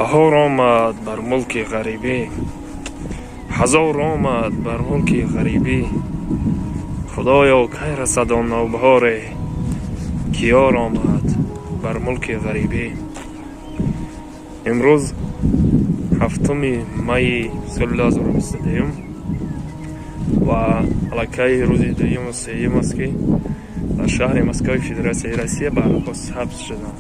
Баҳор омад бар мулки ғарибӣ, ҳазор омад бар мулки ғарибӣ. Худоё, кай расад он навбаҳоре, ки ёр омад бар мулки ғарибӣ? Имрӯз 7 майи соли 2022 ва аллакай рӯзи дуюму сеюм аст, ки дар шаҳри Москваи Федератсияи Россия баргҳо сабз шуданд,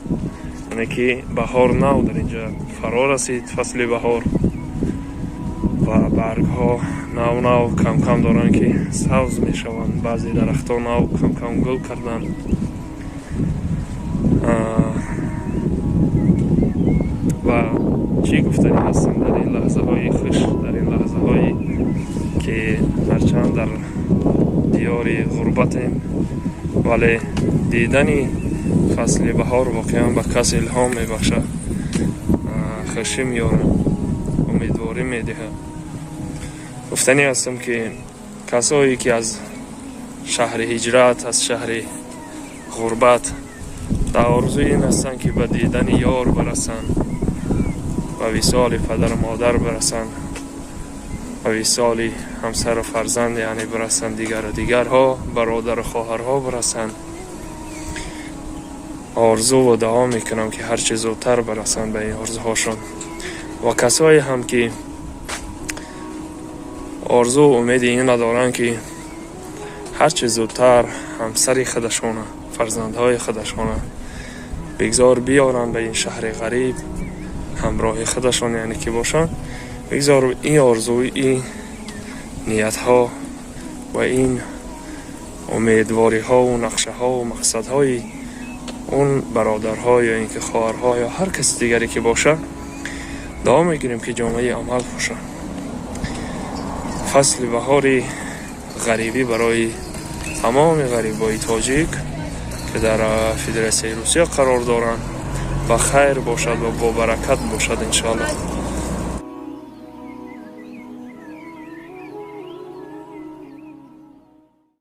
яъне ки баҳор нав дар инҷа фаро расид. Фасли баҳор ва баргҳо нав нав кам-кам доранд, ки сабз мешаванд. Баъзе дарахтҳо нав кам-кам гул карданд. Ва чӣ гуфтанӣ ҳастам дар ин лаҳзаҳои хуш, дар ин лаҳзаҳое ки ҳарчанд дар диёри ғурбатем, вале дидани фасли баҳор воқеан ба кас илҳом мебахшад, хушӣ меорад, умедворӣ медиҳад. Гуфтанӣ ҳастам, ки касое ки аз шаҳри ҳиҷрат, аз шаҳри ғурбат дар орзуи ин ҳастанд, ки ба дидани ёр барасанд, ба висоли падару модар барасанд, ба висоли ҳамсару фарзанд, яъне барасанд, дигару дигарҳо, бародару хоҳарҳо барасанд, орзу ва дуо мекунам, ки ҳарчи зудтар барасанд ба ин орзуҳошон. Ва касое ҳам ки орзу умеди инро доранд, ки ҳарчи зудтар ҳамсари худашона, фарзандҳои худашона бигзор биёранд ба ин шаҳри ғариб, ҳамроҳи худашон, яъне ки бошанд, бигзор ин орзуи, ин ниятҳо ва ин умедвориҳову нақшаҳову мақсадҳои он бародарҳо ё ин ки хоҳарҳо ё ҳар каси дигаре ки бошад, дуо мекунем, ки ҷомаи амал пӯшад. Фасли баҳори ғарибӣ барои тамоми ғарибои тоҷик, ки дар Федератсияи Русия қарор доранд, ба хайр бошад ва бобаракат бошад, иншоалло.